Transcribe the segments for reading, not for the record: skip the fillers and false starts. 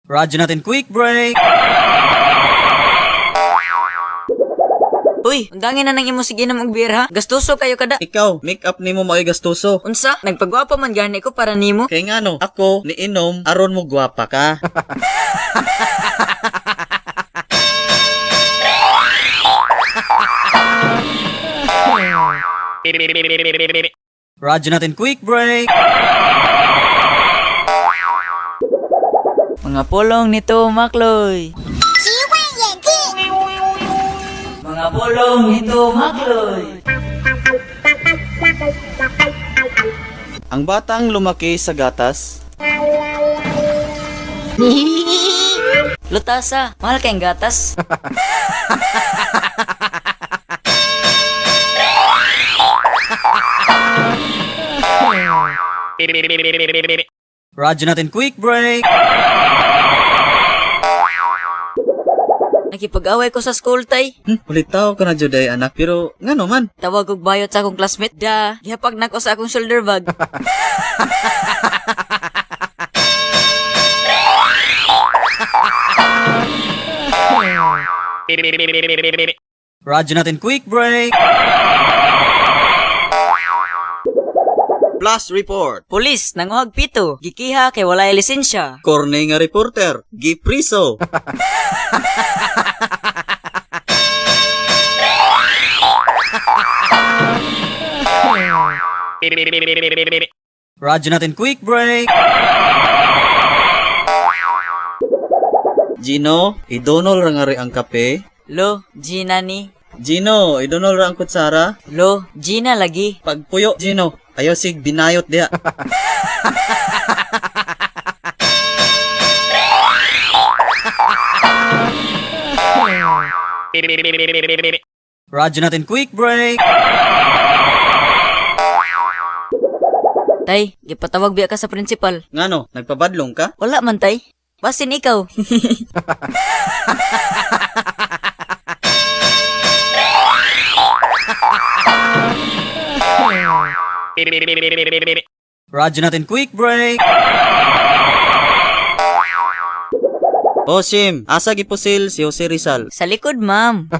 Radyo natin, quick break! Uy, undangin na nang imo sige na og ha. Gastuso kayo kada. Ikaw, make up nimo mao'y gastuso. Unsa? Nagpagwapa man gani ko para nimo. Kay ngano, ako niinom aron mo gwapa ka. Radyo natin, quick break! Mga pulong nito, Makloy. Mga pulong nito, Makloy. Ang batang lumaki sa gatas, Lutasa, mahal kayong gatas. Radyo natin, quick break! Nakipag-away ko sa school, tay. Ulitaw ka na juday anak, pero ngano man? Tawag og bayot sa akong classmate. Da, gihapag nako sa akong shoulder bag. Radyo natin, quick break! Plus report. Pulis, nanguhag pito. Gikiha kay walay lisensya. Korne nga reporter, gipriso. Radyo natin, quick break! Gino, idonol ra nga ri ang kape. Lo, Gina ni. Gino, idonol ra ang kutsara. Lo, Gina lagi. Pagpuyo, Gino, ayaw sig binayot diha. Radyo natin, quick break! Tay, gipatawag biya ka sa principal. Ngano, nagpabadlong ka? Wala man, tay. Basin ikaw. Radyo natin, quick break! O Sim, asa gipusil si Jose Rizal? Sa likod, ma'am.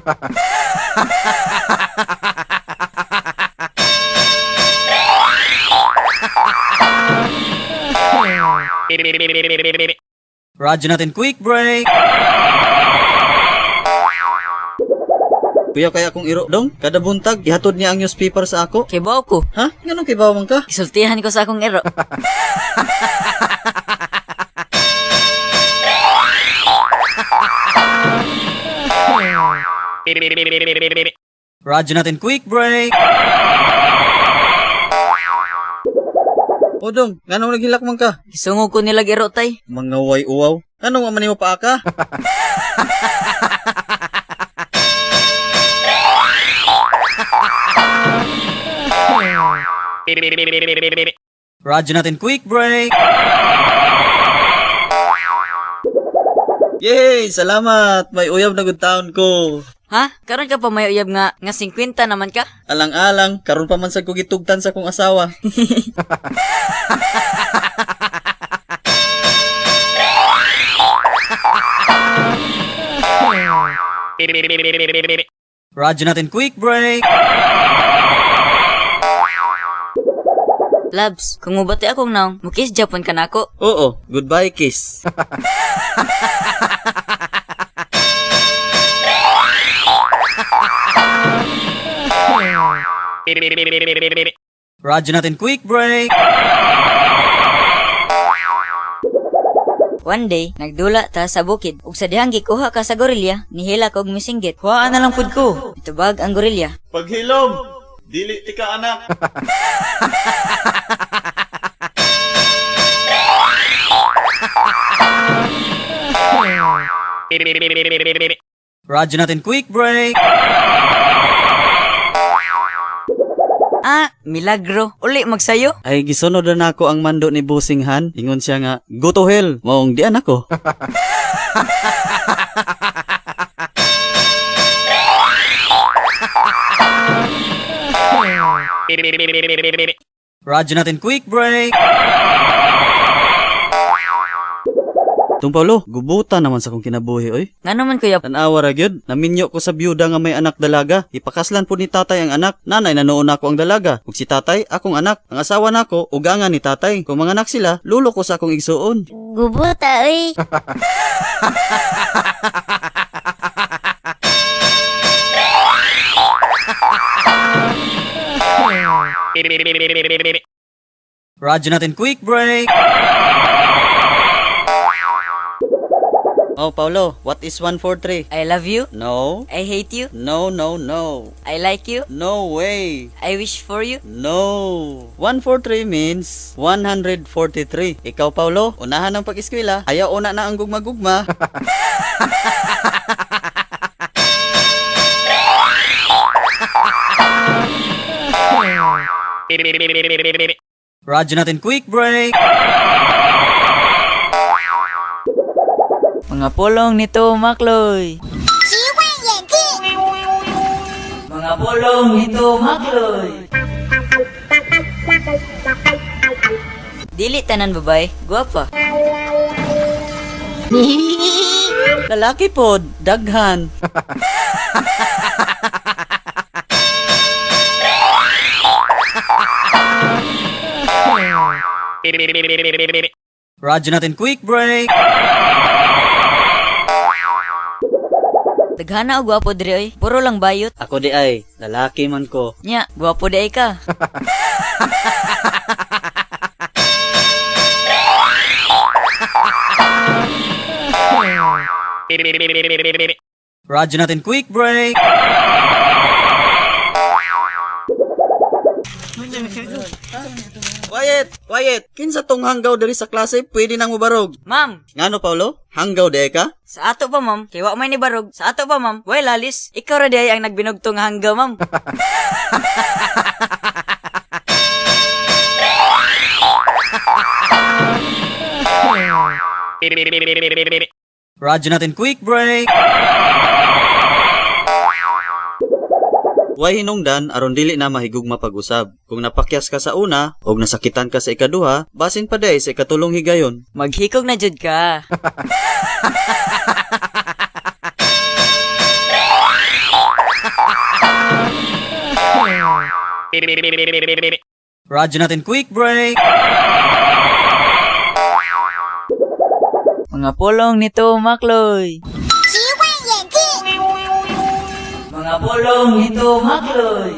Radyo natin, quick break! Kuya kaya akong iro dong, kada buntag ihatod niya ang newspaper sa ako. Kay bawo ko. Ha? Nganong kibaw man ka? Isultihan ko sa akong ero. Radyo natin, quick break! O dong, nganong naghilak man ka? Gisungog ko nilag ero, tay. Mga way uwaw. Anong man nimo pa ka? Radyo natin, quick break! Yay! Salamat! May uyab na good taon ko. Ha? Karon ka pa may uyab nga nga 50 naman ka? Alang-alang, karon pa man sad ko gitugtan sa kong asawa. Radyo natin, quick break! Labs, kung mubati akong naong, mukis Japon ka nako. Oo, goodbye kiss. Radyo natin, quick break! One day, nagdula ta sa bukid. Ug sa dihang gikuha ka sa gorilya, nihila kog misinggit. Kuhaan na lang pud ko. Itubag ang gorilya. Paghilom! Dili ti ka anak. Radyo natin, quick break! Ah, milagro. Uli magsayo. Ay gisunod na nako ang mando ni Busing Han. Ingon siya nga, go to hell. Maong dian ako. Radyo natin, quick break! Tung Paulo, gubuta naman sa akong kinabuhi oy. Ngano man, kuya? Tan-awa ra gyud, naminyo ko sa byuda nga may anak dalaga. Ipakaslan po ni tatay ang anak, nanay na noon ako ang dalaga. Ug si tatay, akong anak. Ang asawa nako, ugangan ni tatay. Kung manganak sila, lulo ko sa akong igsuon. Gubuta, uy. Radyo natin, quick break. Oh, Paulo, what is 143? I love you. No. I hate you. No, no, no. I like you. No way. I wish for you. No. 143 means 143. Ikaw, Paulo, unahan ang pag-eskwela. Ayaw una na ang gugma-gugma. Radyo natin, quick break. Mga pulong nito, Makloy. Mga pulong nito, Makloy. Dili tanan babay, guwapa. Lalaki pod, daghan. Radyo natin, quick break. Daghana og gwapo diri oy. Puro lang bayot. Ako di ay, lalaki man ko. Nya, gwapo di ay ka. Radyo natin, quick break. Quiet, quiet. Kinsa tong hanggaw diri sa klase pwede nang mubarog. Ma'am, Ngano Paulo? Hanggaw di ka? sa ato pa ma'am, kay wa may ni barog. Sa ato pa ma'am, way lalis. Ikaw ra di ay ang nagbinugtong nga hanggaw ma'am. Radyo natin, quick break. Way hinungdan aron dili na mahigugma pag-usab. Kung napakyas ka sa una og nasakitan ka sa ikaduha, basin pa day sa ikatulong higayon. Maghikog na jud ka. Radyo natin, quick break. Mga pulong nito, Makloy. Mga pulong nito, Makloy.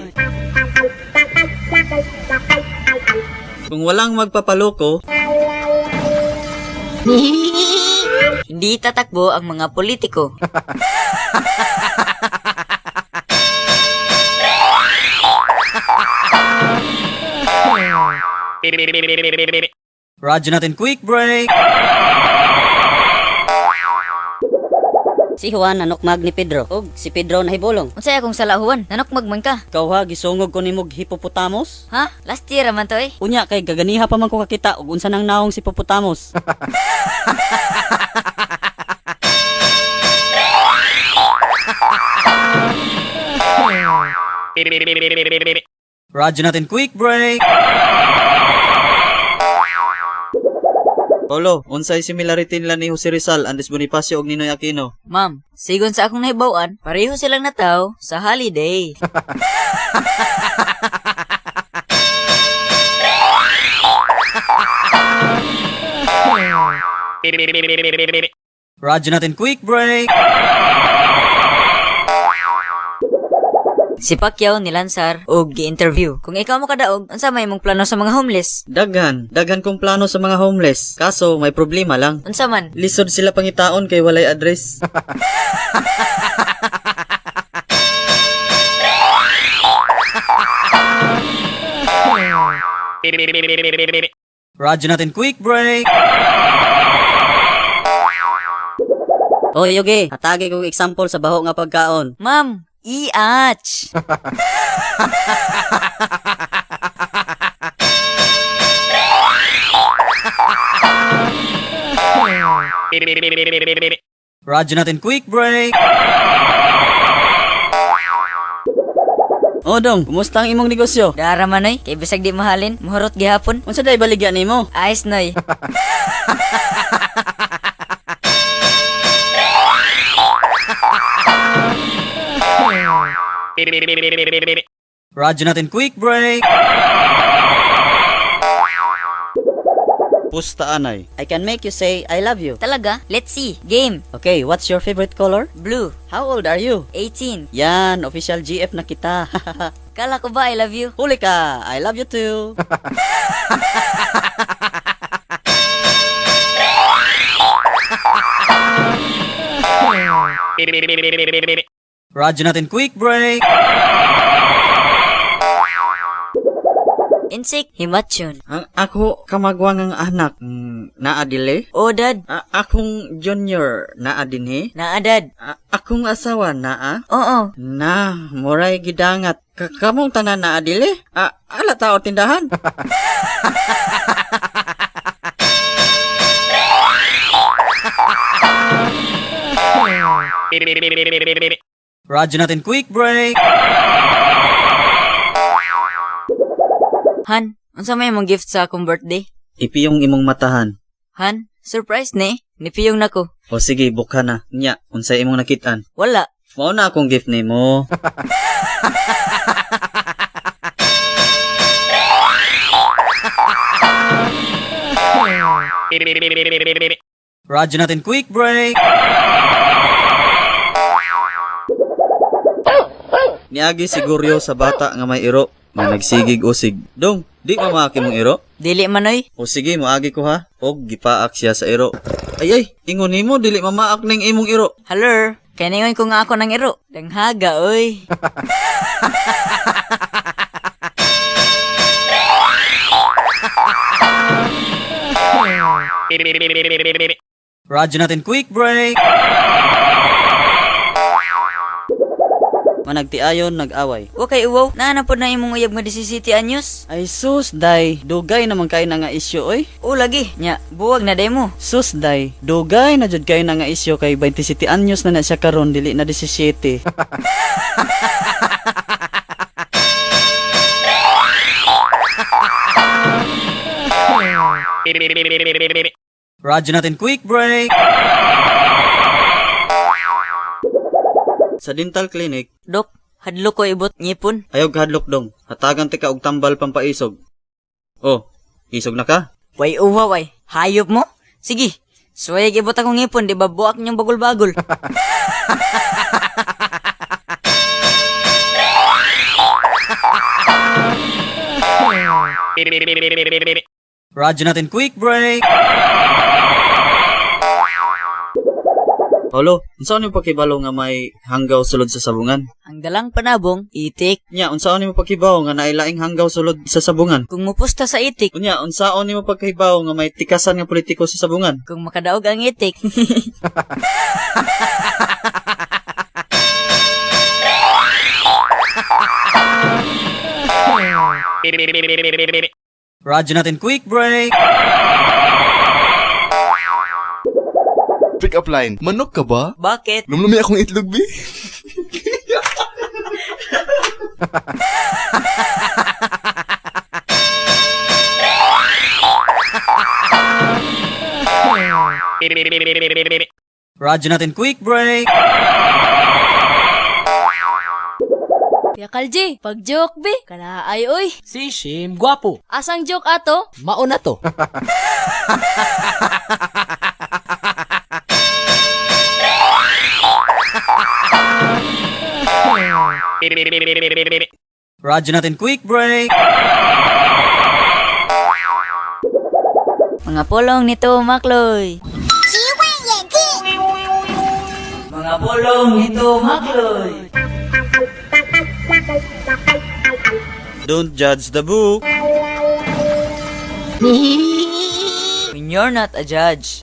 Kung walang magpapaloko, Hindi tatakbo ang mga politiko. Radyo natin, quick break. Si Juan nanukmag ni Pedro ug si Pedro nahibulong. Unsay akong sala Juan? Nanukmag man ka. ikaw ha gisungog ko nimog hippopotamus? Ha? Last year man to eh. Unya kay gaganiha pa man ko kakita og unsa nang naong si hippopotamus. Radyo natin, quick break. Paulo, unsay similarity nila ni Jose Rizal, Andres Bonifacio ug Ninoy Aquino? Ma'am, sigon sa akong nahibaw-an, pareho silang nataw sa holiday. Radyo natin, quick break. Si Pacquiao nilansar og gi-interview. Kung ikaw mo kadaog, unsa may imong plano sa mga homeless? Daghan, daghan kong plano sa mga homeless. Kaso may problema lang. Unsa man? Lisod sila pangitaon kay walay address. Radyo natin, quick break. Oy Yogi, hatagi kog example sa baho nga pagkaon. Ma'am, iach. Radyo natin, quick break. O dong, kumusta ang imong negosyo? Dara man oy, kay bisag di mahalin, muhurot gihapon. Unsa day baligya nimo? Ayos noy. Radyo natin, quick break. Pusta anay. I can make you say I love you. Talaga? Let's see. Game. Okay, what's your favorite color? Blue. How old are you? 18. Yan, official GF na kita. Kala ko ba I love you? Huli ka! I love you too! Radyo natin, quick break. Insik, himatyon. Ang ako kamagwang ang anak, naa dili? O dad. Akong junior naa dinhi? Naa dad. Akong asawa naa? Oo. Na, muray gidangat. Kamong tanan naa dili? Ala tao tindahan. Radyo natin, quick break. Han, unsa may imong gift sa akong birthday? Ipiyong imong matahan. Han, surprise ni. Nipiyong nako. O sige, bukha na. Nya, unsay imong nakitaan? Wala. Mao na akong gift nimo. Radyo natin, quick break. Niagi siguryo sa bata nga may iro, nga nagsigig usig. Dong, di mamaaki mong iro? Dili manoy. O sige, moagi ko ha. Og gipaak siya sa iro. Ay ay, ingon nimo dili mamaak ning imong iro. Haler, kay ningon ko nga ako ng iro. Danghaga, oy. Radyo natin, quick break. Managtiayon nag-away. Wa kay uwaw, naa na pod na imong uyab nga 17 anyos. Ay sus day, dugay naman kay na nga isyu oy. O lagi, nya, buwag na day mo. Sus day, dugay na jud kay na nga isyu kay 27 anyos na na siya karon dili na 17. Radyo natin, quick break. Sa dental clinic, Dok, hadlo ko ibot ngipon. ayaw kahadlok dong. Hatagan ti ka og tambal pampaisog. Oh, isog na ka? Way uwaw ay, hayop mo? Sige, suway ibot akong ngipon, di ba buak niyong bagol-bagol? Radyo natin, quick break. Paulo, unsaon nimo pakibalo nga may hanggaw sulod sa sabungan? Ang dalang panabong, itik. Nya, unsaon nimo pakibaw nga nailaing hanggaw sulod sa sabungan? Kung mupusta sa itik, Unya, unsaon nimo pagkahibaw nga may tikasan nga politiko sa sabungan? kung makadaog ang itik. Radyo natin, quick break. Pick up line. Manok ka ba? Bakit? Lumlumi akong itlog, bi. Radyo natin, quick break. Yakal G, pag joke be, kalaay oy. Si Shim Gwapo. Asang joke ato? Mauna to. Radyo natin, quick break. Mga pulong nito, Makloy. Mga pulong nito, Makloy. Don't judge the book. When you're not a judge.